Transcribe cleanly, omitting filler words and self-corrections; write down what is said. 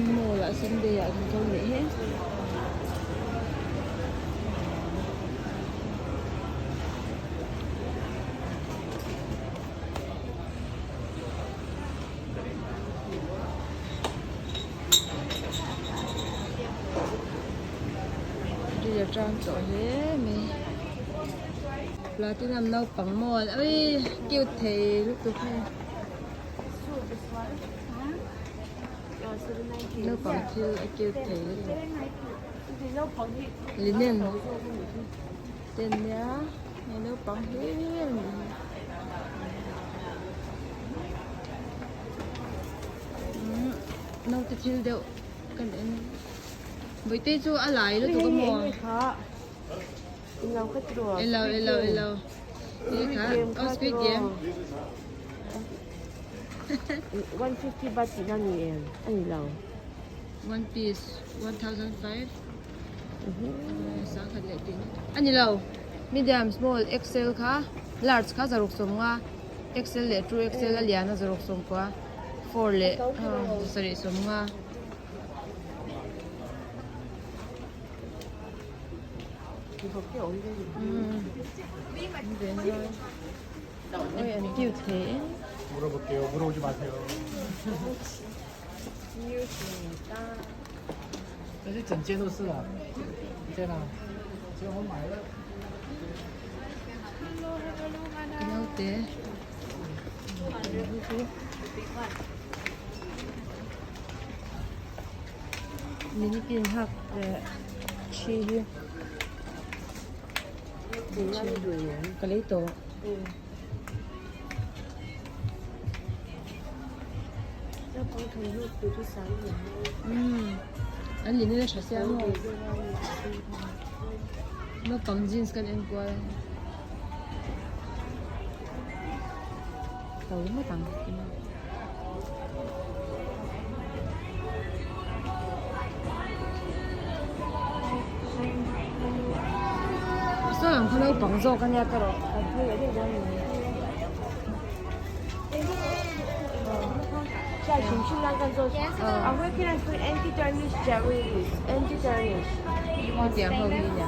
Mall ah Sunday ah kan kal nih hi. Ri a tang tawh hle mai. Platinum naupang maw ui cute thei lutuk hei. Naupang thil a cute thei lutuk. Linen te an nia hei naupang hlir a nih hi. Naute thil deuh kan en Bawihte chu a lai lutuk a maw? Elo elo elo Oh squid game 150 baht tihna ni em a ni lo One piece 1005 Sangkhat leh tihna a ni lo Medium small XL kha large kha zaruk sawm nga XL leh two XL a lian a zaruk sawm kua four leh sarih sawm nga. Oi an cute hle e. Naute. Mini pin hak leh thi hi ka lei tawh. An lin in a tha sia maw naupang jeans kan en kual a. To ngawt ang. Saw lam kha naupang zawk a nia ka rawh. Hetiang ho hi nia.